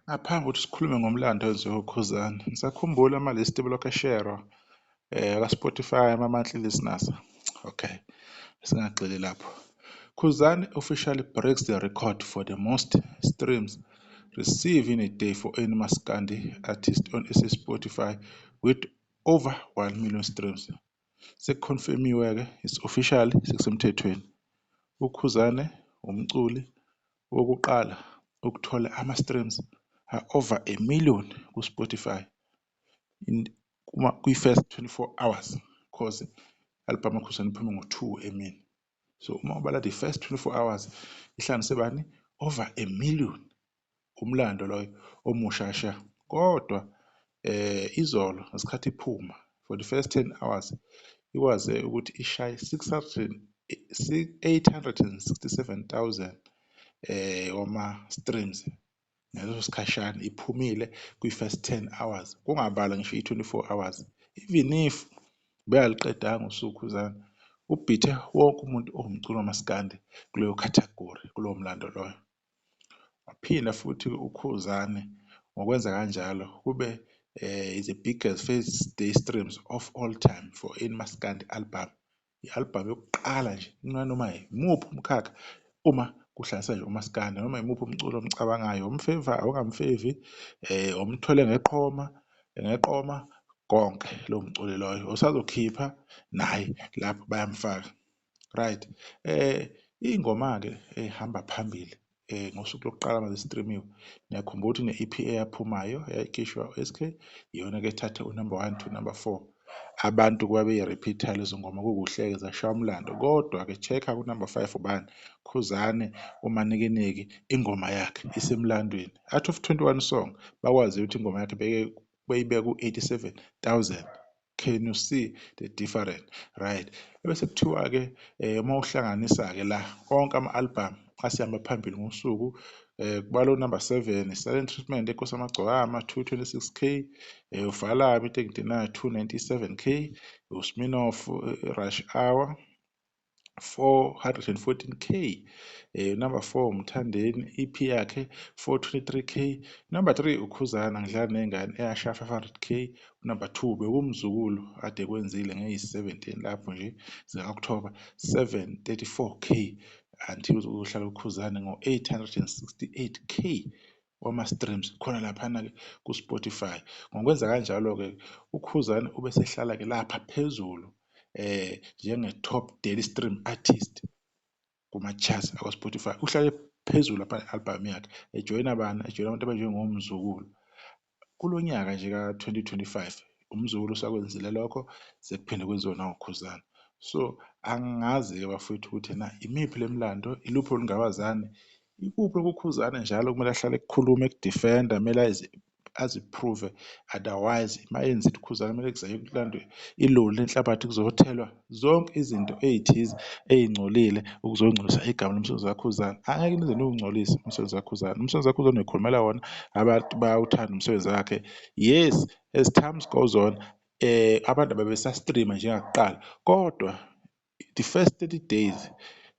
Ngaphambi kokuthi sikhulume ngomlando owenziwe uKhuzani, nisakhumbula ama-list ebelokhu esherwa ka-Spotify ama-monthly listeners? Okay, singagxili lapho. Khuzani officially breaks the record for the most streams received in a day for any Maskandi artist on SA Spotify with over 1 million streams. Sekukhonfemiwe-ke, it's official, sekusemthethweni. UKhuzane umculi wokuqala ukuthola ama-streams a-over a million ku-Spotify kwi-first 24 hours, 'cause i-album kaKhuzani iphume ngo-2 emini. So uma ubala the first 24 hours, ihlanganise bani? Over a million. Umlando loyo omusha sha. Kodwa izolo ngesikhathi iphuma for the first 10 hours ikwaze ukuthi ishaye 867,000 wama-streams ngaleso sikhashana iphumile kwi-first 10 hours, kungabalwa ngisho i-24 hours. Even if bengaliqedanga usuku, Khuzani ubhithe wonke umuntu owumculo wamaskandi kuleyo category, kulowo mlando loyo. Waphinda futhi uKhuzani ngokwenza kanjalo kube is the biggest first day streams of all time for any maskandi album. I-album yokuqala nje kunanoma imuphi umkhakha uma kuhlanganiswa nje umaskandi, noma imuphi umculo omcabangayo, omfevayo, ongamfevi, omthwele ngeqoma konke lowo mculo loyo usazokhipha naye lapho bayamfaka, right? Iy'ngoma-ke ey'hamba phambili ngosuku lokuqala mazi-stream-iwe, niyakhumbula ukuthi ne-EP eyaphumayo eyayikhishwa u-SK, iyona-ke ethathe u-number 1 to number 4. Abantu babeyi-repeat-a lezo ngoma, kukuhle-ke, zashaya umlando. Kodwa-ke check-a ku-number 5 ubani? Khuzani uManikiniki, ingoma yakhe isemlandweni. Out of 21 song, bakwazi ukuthi ingoma yakhe beyibeke ku-87,000. Can you see the difference, right? Ebese kuthiwa-ke uma uhlanganisa-ke la onke ama-album asihamba phambili ngosuku, kubala number 7, Silent Treatment, Enkosi Amagcokama, 226K, uValaphi Into Engidinayo, 297K, uSminoff, Rush Hour, 414K, number 4 Mthandeni, EP yakhe, 423K, number 3 uKhuzani Angidlali Nengane eyashaya 500K, number 2 bekuMzukulu ade kwenzile ngeyi-17 lapho nje zika-October, 734K, until uzohlala uKhuzani ngo-868K wama-streams khona laphana-ke ku-Spotify. Ngokwenza kanjalo-ke uKhuzani ubesehlala-ke lapha phezulu njenge-top daily stream artist kuma-charts akwa-Spotify. Uhlale phezulu lapha i-album yakhe, ejoyina bani? Ejoyina abantu abanjengoMzukulu. Kulo nyaka nje ka-2025 uMzukulu usakwenzile lokho, sekuphinde kwenziwe nawuKhuzani. So angazi-ke bafowethu ukuthi na imiphi le mlando, iluphi olungabazane, ikuphi okuKhuzani njalo kumele ahlale ekukhuluma, eku-defend-a, kumele azi-prove, otherwise mayenza uKhuzani kumele kuze kulandwe iloli lenhlabathi kuzothelwa zonke izinto ey'thize ey'ngcolile ukuzongcolisa igama lomsebenzi kaKhuzani. Angeke nize niwungcolise umsebenzi kaKhuzani. Umsebenzi kaKhuzani uyikhulumela wona, abantu bayawuthanda umsebenzi wakhe. Yes, as times goes on, abantu abebesa-stream-a njengakuqala, kodwa the first 30 days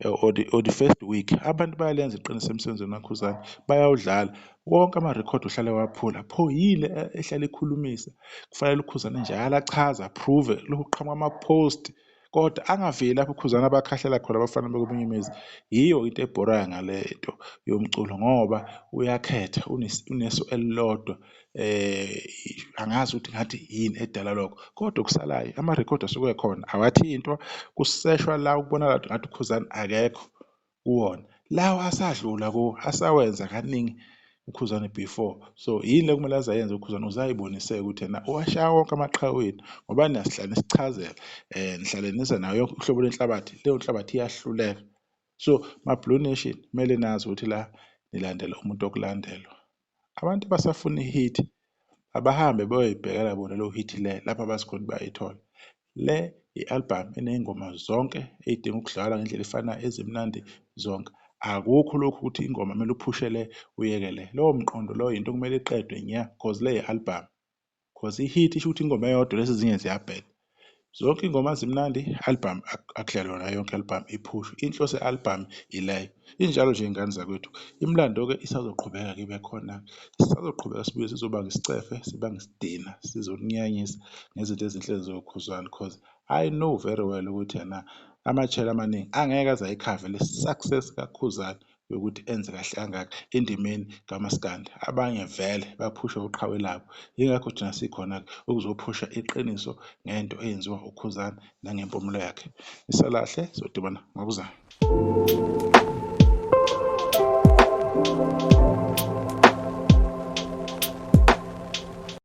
or the first week abantu bayalenza iqiniso emsebenzini kaKhuzani, bayawudlala wonke amarekhodi, uhlale waphula. Pho yini ehlale ikhulumisa? Kufanele uKhuzani njalo achaze, a-prove, lokhu kuqhamuka ama-post, kodwa angaveli lapho uKhuzani abakhahlela khona abafana bekomunye imizi. Yiyo into ebhorayo ngale nto yomculo, ngoba uyakhetha, uneso elilodwa. Angazi ukuthi ngathi yini edala lokho, kodwa okusalayo amarekhodi asuke ekhona, awathintwa, kuseshwa la ukubonakala ngathi uKhuzani akekho kuwona, lawa asadlula kuwo asawenza kaningi uKhuzani before. So yini le kumele aze ayenze uKhuzani ukuze ayibonise ukuthi yena uwashaya wonke amaqhawe wethu? Ngoba niyasihlale nisichazela, nihlale niza nayo yonke uhlobo lwenhlabathi, leyo nhlabathi iyahluleka. So ma-Blue Nation, kumele nazi ukuthi la nilandela umuntu okulandelwa. Abantu abasafuna i-hit abahambe bayoyibhekela bona leyo hit le lapho abazi khona bayayithola. Le i-album eney'ngoma zonke ey'dinga ukudlalwa ngendlela efanayo, ezimnandi zonke. Akukho lokhu ukuthi ingoma kumele uphushe le, uyeke le. Lowo mqondo loyo into okumele iqedwe nya, 'cause le i-album, 'cause i-hit isho ukuthi ingoma eyodwa lezi ezinye ziyabheda. Zonke iy'ngoma zimnandi, album akudlalwa yona yonke album iphushwe. Inhloso ye-album ileyo. Injalo nje iy'ngane zakwethu. Imilando-ke isazoqhubeka-ke ibe khona. Sisazoqhubeka sibuye sizobanga isicefe, sibange isidina, sizoninyanyisa ngezinto ezinhle ezenziwa uKhuzani cause I know very well ukuthi ena ama-channel amaningi angeke aze ayikhave le success kaKhuzani yokuthi enze kahle kangaka endimeni kamaskandi. Abanye vele baphusha uqhawe labo. Yingakho thina sikhona-ke ukuzophusha iqiniso ngento eyenziwa uKhuzani nangempumulo yakhe. Isalahle sodibana ngokuzayo.